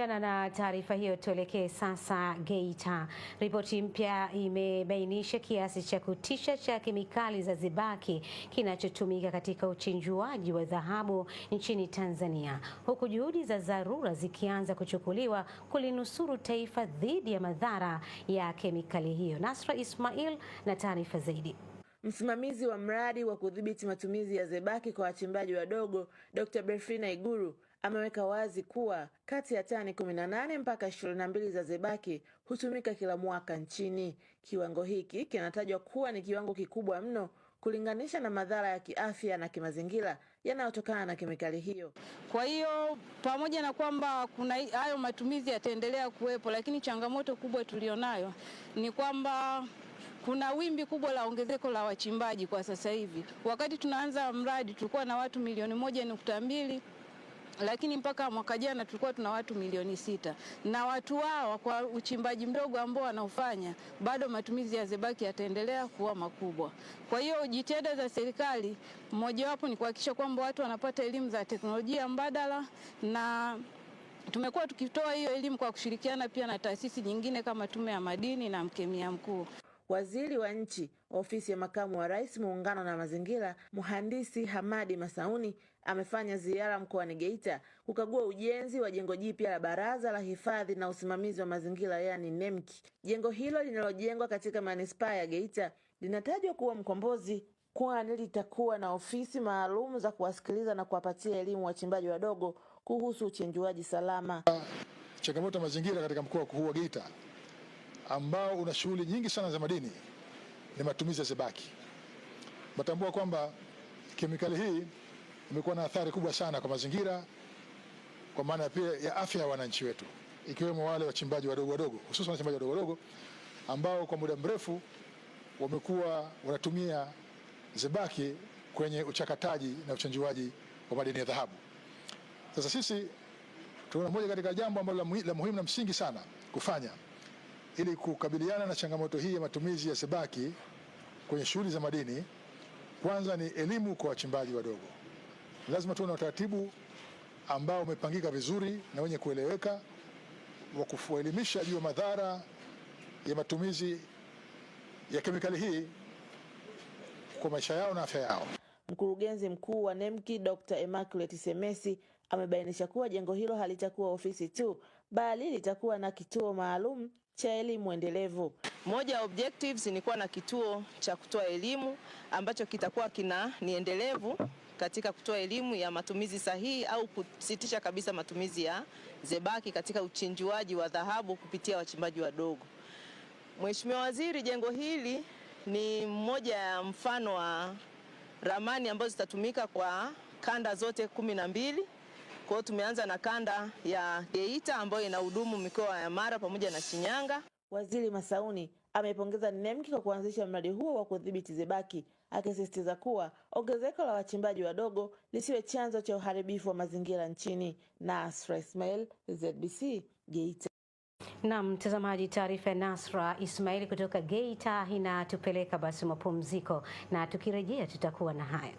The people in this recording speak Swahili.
Tukiachana na taarifa hiyo, tuelekee sasa Geita. Ripoti mpya imebainisha kiasi cha kutisha cha kemikali za zebaki kinachotumika katika uchenjuaji wa dhahabu nchini Tanzania, huku juhudi za dharura zikianza kuchukuliwa kulinusuru taifa dhidi ya madhara ya kemikali hiyo. Nasra Ismail na taarifa zaidi. Msimamizi wa mradi wa kudhibiti matumizi ya zebaki kwa wachimbaji wadogo, Dr. Berfina Iguru, ameweka wazi kuwa kati ya tani 18 mpaka 22 za zebaki hutumika kila mwaka nchini. Kiwango hiki kinatajwa kuwa ni kiwango kikubwa mno kulinganisha na madhara ya kiafya na kimazingira yanayotokana na kemikali hiyo. Kwa hiyo pamoja na kwamba kuna hayo matumizi yataendelea kuwepo, lakini changamoto kubwa tulionayo ni kwamba kuna wimbi kubwa la ongezeko la wachimbaji kwa sasa hivi. Wakati tunaanza mradi tulikuwa na watu milioni 1.2, lakini mpaka mwaka jana tulikuwa tuna watu milioni 6, na watu hao kwa uchimbaji mdogo ambao wanaofanya bado matumizi ya zebaki yataendelea kuwa makubwa. Kwa hiyo jitihada za serikali mojawapo ni kuhakikisha kwamba watu wanapata elimu za teknolojia mbadala, na tumekuwa tukitoa hiyo elimu kwa kushirikiana pia na taasisi nyingine kama Tume ya Madini na Mkemia Mkuu. Waziri wa Nchi, Ofisi ya Makamu wa Rais, Muungano na Mazingira, Mhandisi Hamadi Masauni amefanya ziara mkoani Geita kukagua ujenzi wa jengo jipya la Baraza la Hifadhi na Usimamizi wa Mazingira, yani NEMC. Jengo hilo linalojengwa katika manispaa ya Geita linatajwa kuwa mkombozi, kwani litakuwa na ofisi maalum za kuwasikiliza na kuwapatia elimu wachimbaji wadogo kuhusu uchenjuaji salama. Changamoto ya mazingira katika mkoa huu wa Geita ambao una shughuli nyingi sana za madini ni matumizi ya zebaki. Matambua kwamba kemikali hii imekuwa na athari kubwa sana kwa mazingira, kwa maana pia ya afya ya wananchi wetu, ikiwemo wale wachimbaji wadogo wadogo, hususan wachimbaji wadogo wadogo ambao kwa muda mrefu wamekuwa wanatumia zebaki kwenye uchakataji na uchenjuaji wa madini ya dhahabu. Sasa sisi tunaona moja katika jambo ambalo la muhimu na msingi sana kufanya ili kukabiliana na changamoto hii ya matumizi ya zebaki kwenye shughuli za madini, kwanza ni elimu kwa wachimbaji wadogo. Lazima tuwe na utaratibu ambao umepangika vizuri na wenye kueleweka wa kuelimisha juu ya madhara ya matumizi ya kemikali hii kwa maisha yao na afya yao. Mkurugenzi mkuu wa NEMC Dr. Immaculate Semesi amebainisha kuwa jengo hilo halitakuwa ofisi tu, bali litakuwa na kituo maalum cha elimu endelevu. Moja ya objectives ni kuwa na kituo cha kutoa elimu ambacho kitakuwa kina ni endelevu katika kutoa elimu ya matumizi sahihi au kusitisha kabisa matumizi ya zebaki katika uchenjuaji wa dhahabu kupitia wachimbaji wadogo. Mheshimiwa Waziri, jengo hili ni mmoja ya mfano wa ramani ambazo zitatumika kwa kanda zote 12. Kwa hiyo tumeanza na kanda ya Geita ambayo inahudumu mikoa ya Mara pamoja na Shinyanga. Waziri Masauni amepongeza NEMC kwa kuanzisha mradi huo wa kudhibiti zebaki, akisisitiza kuwa ongezeko la wachimbaji wadogo lisiwe chanzo cha uharibifu wa mazingira nchini. Nasra Ismail, ZBC, Geita. Na mtazamaji, taarifa ya Nasra Ismail kutoka Geita inatupeleka basi mapumziko, na tukirejea tutakuwa na haya.